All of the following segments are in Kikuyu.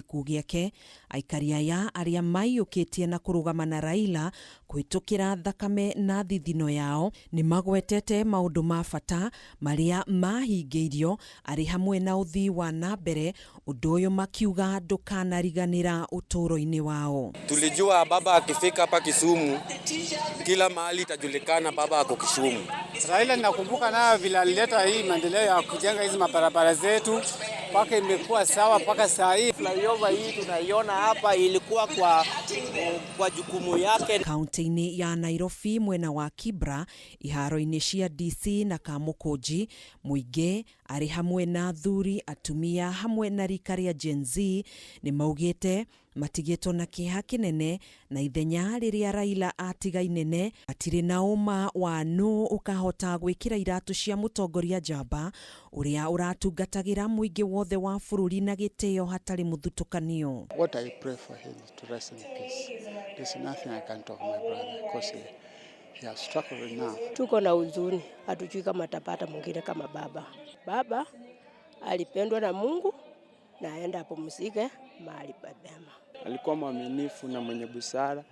Gĩkuũ gĩake. Aikari aya arĩa maiyũkĩtie na kũrũgama na Raila kũhĩtũkĩra thakame na thithino yao nĩ magwetete maũndũ ma bata marĩa mahingĩirio arĩ hamwe na ũthii wa na mbere, ũndũ ũyũ makiuga ndũkanariganĩra ũtũũro-inĩ wao. Tulijua baba akifika hapa Kisumu, kila mahali itajulikana baba ako Kisumu. Raila nakumbuka nayo vile alileta hii maendeleo ya kujenga hizi mabarabara zetu mpaka imekuwa sawa mpaka saa hii. Flyover hii tunaiona hapa ilikuwa kwa jukumu yake. Kaunti-inĩ ya Nairobi mwena wa Kibra, iharo-inĩ cia DC na Kamukunji, mũingĩ arĩ hamwe na athuri, atumia hamwe na rika rĩa Gen Z nĩ maugĩte matigĩtwo na kĩeha kĩnene na ithenya rĩrĩa Raila atiga inene matirĩ na ũma wa nũ ũkahota gwĩkĩra iratũ cia mũtongoria njamba ũrĩa ũratungatagĩra mũingĩ wothe wa bũrũri na gĩtĩo hatarĩ mũthutũkanio. What I pray for him is to rest in peace. There's nothing I can talk my brother because he has struggled enough. Tuko na huzuni, hatujui kama atapata mwingine kama baba. Baba alipendwa na Mungu na aenda apumzike mahali pema. Alikuwa mwaminifu na mwenye busara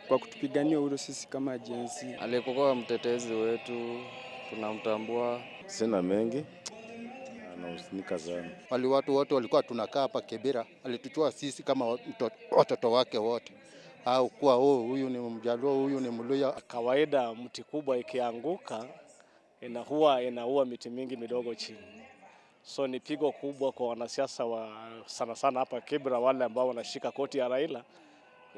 kwa kutupigania uhuru sisi kama Gen Z. Alikuwa mtetezi wetu, tunamtambua. Sina mengi, nahuzunika sana. Wali watu wote walikuwa tunakaa hapa Kibera, alituchukua sisi kama watoto wake wote, au kuwa oh, huyu ni Mjaluo, huyu ni Mluya. Kawaida mti kubwa ikianguka inahuwa inaua miti mingi midogo chini, so ni pigo kubwa kwa wanasiasa wa sana sana hapa Kibra, wale ambao wanashika koti ya Raila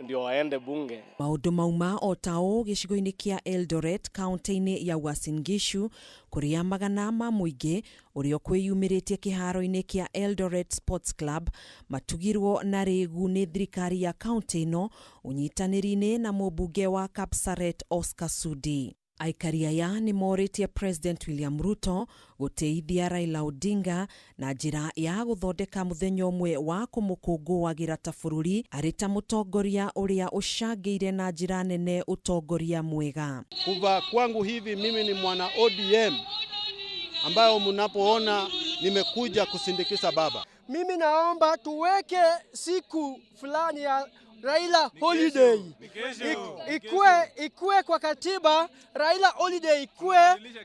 ndio waende bunge. Maũndũ mauma o ta ũũ gĩcigo-inĩ kĩa Eldoret, kaunti-inĩ ya Uasin Gishu, kũrĩa magana ma mũingĩ ũrĩa ũkwĩyumĩrĩtie kĩharo-inĩ kĩa Eldoret Sports Club matugirwo na rĩgu nĩ thirikari ya kaunti ĩno ũnyitanĩri-inĩ na mũmbunge wa Kapsaret Oscar Sudi. Aikari aya nĩ morĩtie President William Ruto gũtĩithia Raila Odinga na njĩra ya gũthondeka mũthenya ũmwe wa kũmũkũngũagĩra ta bũrũri arĩ ta mũtongoria ũrĩa ũcangĩire na njĩra nene ũtongoria mwega. Kuva kwangu hivi mimi ni mwana ODM ambayo mnapoona nimekuja kusindikiza baba. Mimi naomba tuweke siku fulani ya Raila holiday, ikue kwa katiba. Raila holiday ikue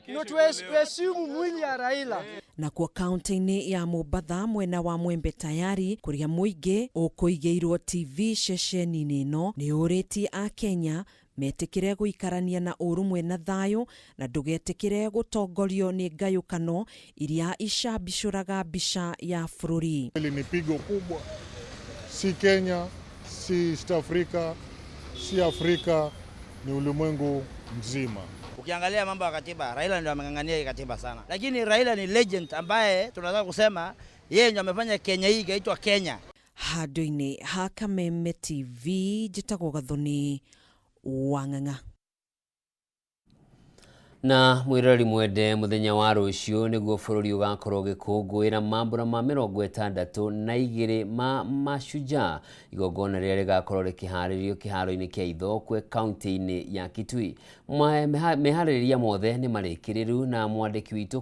ndio tuheshimu mwili ya Raila. Nakuo kaunti-inĩ ya Mombatha mwena wa Mwembe Tayari, kũrĩa mũingĩ ũkũigĩirwo TV ceceni-inĩ ĩno, nĩ ũrĩtie Akenya metĩkĩre gũikarania na ũrũmwe na thayũ na ndũgetĩkĩre gũtongorio nĩ ngayũkano iria icambicũraga mbica ya bũrũri. Hili ni pigo kubwa, si Kenya, si East Africa, si Afrika, ni ulimwengu mzima. Ukiangalia mambo ya katiba, Raila ndio ameng'ang'ania hii katiba sana, lakini Raila ni legend ambaye tunataka kusema yeye ndio amefanya Kenya hii ikaitwa Kenya. Handũ-inĩ ha Kameme TV, njĩtagwo Gathoni Wang'ang'a. Na mwiroreri mwende, muthenya wa rucio niguo bururi ugakorwo ugikũngũĩra mambura ma 62 ma Mashujaa, igongona rĩrĩa rĩgakorwo rĩkĩharĩrio kĩharo-inĩ kĩa Ithokwe, kaunti-inĩ ya Kitui. Meharĩrĩria mothe nĩ marĩkĩrĩru na mwandĩki witũ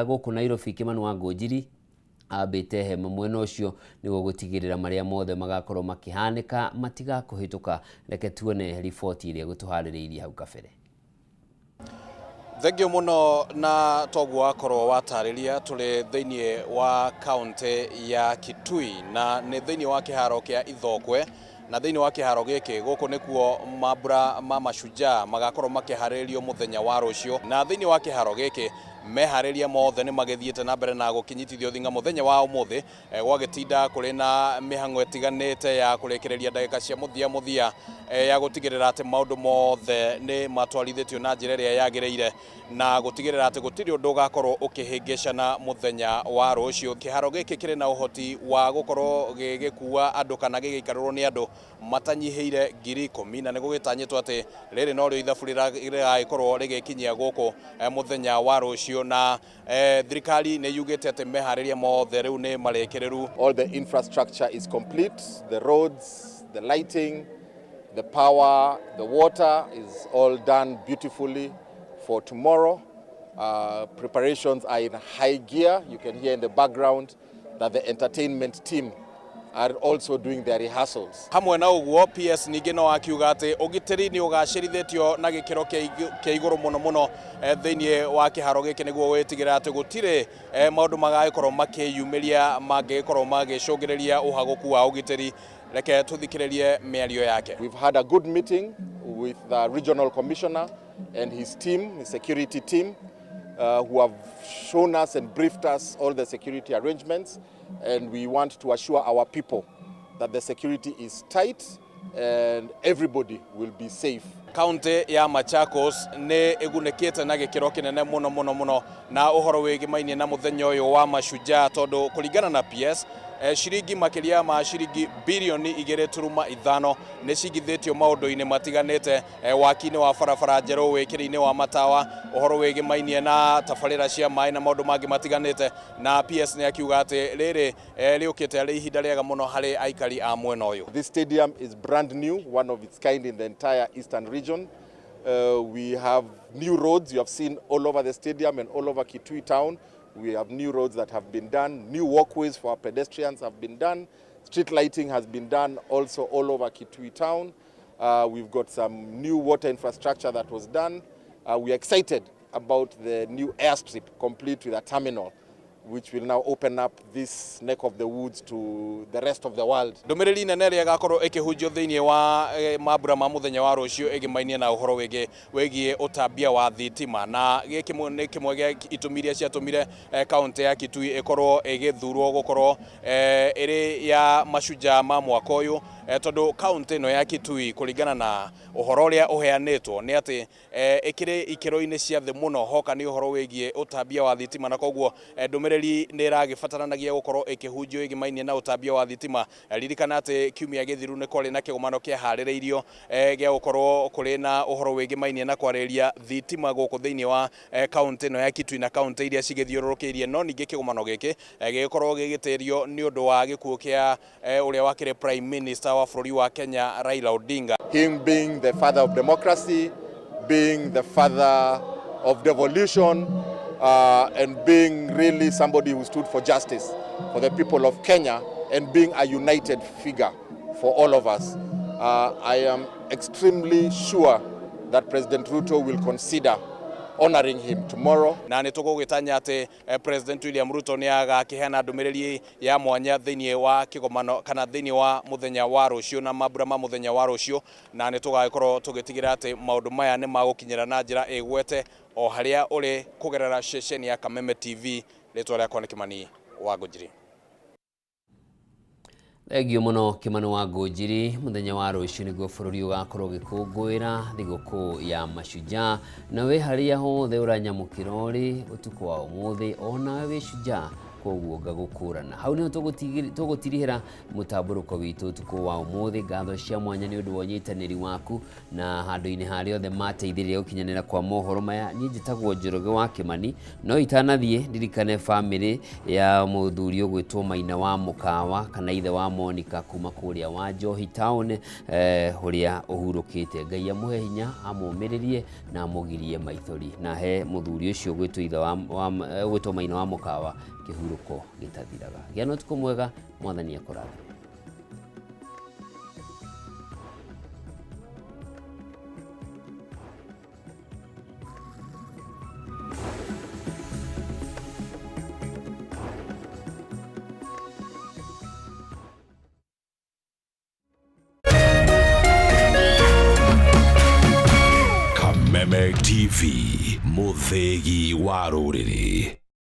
gũkũ Nairobi, Kimani wa Ngũnjiri, ambĩte hema mwena ũcio nĩguo gũtigĩrĩra marĩa mothe magakorwo makĩhanĩka matigakũhĩtũka. Reke tuone riboti ĩrĩa gũtũharĩrĩirie hau kabere. Thengio muno. Na toguo wakorwo watarĩria, tũrĩ thĩinĩ wa kaunti ya Kitui na nĩ thĩinĩ wa kĩharo kĩa Ithokwe, na thĩinĩ wa kĩharo gĩkĩ gũkũ nĩkuo mambura ma Mashujaa magakorwo makĩharĩrĩrio mũthenya wa rũciũ. Na thĩinĩ wa kĩharo gĩkĩ meharĩria mothe nĩ magĩthiĩte na mbere na gũkinyitithio thinga. Mũthenya wa ũmũthĩ gwagĩtinda kũrĩ na mĩhang'o ĩtiganĩte ya kũrĩkĩrĩria ndagĩka cia mũthia mũthia ya gũtigĩrĩra atĩ maũndũ mothe nĩ matwarithĩtio na njĩra ĩrĩa yagĩrĩire na gũtigĩrĩra atĩ gũtirĩ ũndũ ũgakorwo ũkĩhĩngĩcana mũthenya wa rũciũ. Kĩharo gĩkĩ kĩrĩ na ũhoti wa gũkorwo gĩgĩkua andũ kana gĩgĩikarĩrwo nĩ andũ matanyihĩire 10,000, na nĩ gũgĩtanyĩtwo atĩ rĩrĩ norĩo ithabu rĩragĩkorwo rĩgĩkinyia gũkũ mũthenya wa rũciũ. Na thirikari nĩ yugĩte atĩ meharĩria mothe rĩu nĩ marĩkĩrĩru. All the infrastructure is complete, the roads, the lighting, the power, the water is all done beautifully for tomorrow. Preparations are in high gear. You can hear in the background that the entertainment team are also doing their rehearsals. Hamwe na ũguo, PS ningĩ no akiuga atĩ ũgitĩri nĩ ũgacĩrithĩtio na gĩkĩro kĩa igũrũ mũno mũno thĩinĩ wa kĩharo gĩkĩ nĩguo gwĩtigĩra atĩ gũtirĩ maũndũ magagĩkorwo makĩyumĩria mangĩgĩkorwo magĩcũngĩrĩria ũhagũku wa ũgitĩri. Reke tũthikĩrĩrie mĩario yake. We've had a good meeting with the regional commissioner and his team, his security team, who have shown us and briefed us all the security arrangements, and we want to assure our people that the security is tight and everybody will be safe. Kaunti ya Machakos nĩ ĩgunĩkĩte na gĩkĩro kĩnene mũno mũno mũno na ũhoro wĩgĩmainie na mũthenya ũyũ wa mashujaa, tondũ kũringana na PS, ciringi makĩria ma ciringi birioni 2.5 nĩ cigithĩtio maũndũ-inĩ matiganĩte, waki-inĩ wa barabara njerũ, wĩkĩri-inĩ wa matawa, ũhoro wĩgĩmainie na tabarĩra cia maĩ na maũndũ mangĩ matiganĩte. Na PS nĩ akiuga atĩ rĩrĩ rĩũkĩte arĩ ihinda rĩega mũno harĩ aikari a mwena ũyũ. This stadium is brand new, one of its kind in the entire eastern region. We have new roads you have seen all over the stadium and all over Kitui town. We have new roads that have been done, new walkways for our pedestrians have been done, street lighting has been done also all over Kitui town. We've got some new water infrastructure that was done. We are excited about the new airstrip complete with a terminal, which will now open up this neck of the woods to the rest of the world. Ndũmĩrĩri nene ĩrĩa ĩgakorwo ĩkĩhunjio thĩinĩ wa mambura ma mũthenya wa rũciũ ĩgĩmainie na ũhoro wĩgiĩ ũtambia wa thitima, na gĩkĩ nĩ kĩmwe gĩa itũmi iria ciatũmire kaunti ya Kitui ĩkorwo ĩgĩthurwo gũkorwo ĩrĩ ya mashujaa ma mwaka ũyũ, tondũ kaunti ĩno ya Kitui, kũringana na ũhoro ũrĩa ũheanĩtwo, nĩ atĩ ĩkĩrĩ ikĩro-inĩ cia thĩ mũno hoka nĩ ũhoro wĩgiĩ ũtambia wa thitima, na koguo ndũmĩrĩri nĩ ĩragĩbataranagia gũkorwo ĩkĩhunjio ĩgĩmainie na ũtambia wa thitima. Ririkana atĩ kiumia gĩthiru nĩ kwarĩ na kĩgomano kĩaharĩrĩirio gĩa gũkorwo kũrĩ na ũhoro wĩgĩmainie na kwarĩrĩria thitima gũkũ thĩinĩ wa kaunti ĩno ya Kitui na kaunti iria cigĩthiũrũrũkĩirie. No ningĩ kĩgomano gĩkĩ gĩgĩkorwo gĩgĩtĩrio nĩ ũndũ wa gĩkuũ kĩa ũrĩa wakĩrĩ Prime Minister wa bũrũri wa Kenya, Raila Odinga. Him being the father of democracy, being the father of devolution, and being really somebody who stood for justice for the people of Kenya and being a united figure for all of us. I am extremely sure that President Ruto will consider honoring him tomorrow. Na nĩ tũgũgĩtanya atĩ President William Ruto nĩ agakĩheana ndũmĩrĩri ya mwanya thĩinĩ wa kĩgomano kana thĩinĩ wa mũthenya wa rũciũ na mambura ma mũthenya wa rũciũ, na nĩ tũgagĩkorwo tũgĩtigĩra atĩ maũndũ maya nĩ magũkinyĩra na njĩra ĩgwete o harĩa ũrĩ kũgerera ceceni ya Kameme TV. Rĩtwa rĩakwa nĩ Kimani wa Ngũnjiri. Thengio mũno, Kimani wa Ngũnjiri. Mũthenya wa rũciũ nĩguo bũrũri ũgakorwo ũgĩkũngũĩra thigũkũ ya mashujaa, na wĩ harĩa hothe ũranyamũkĩra ũrĩ ũtukũ wa ũmũthĩ, onawe wĩ shujaa, koguo ngagũkũrana. Hau nĩho tũgũtirihĩra mũtambũrũko witũ ũtukũ wa ũmũthĩ. Ngatho cia mwanya nĩ ũndũ wa ũnyitanĩri waku na handũ-inĩ harĩa othe mateithĩrĩria gũkinyanĩra kwa mohoro maya. Niĩ njĩtagwo Njoroge wa Kĩmani, no itanathiĩ ndirikane bamĩrĩ ya mũthuri ũgwĩtwo Maina wa Mũkawa kana ithe wa Monica kuma kũrĩa wa Njohi town, ũrĩa ũhurũkĩte. Ngai amũhe hinya, amũmĩrĩrie na amũgirie maithori, na he mũthuri ũcio ũgwĩtwo ithe wa ũgwĩtwo Maina wa Mũkawa kĩhurũko gĩtathiraga. Gĩa na ũtukũ mwega, Mwathani akũrathime. Kameme TV, mũthĩgi wa rũrĩrĩ.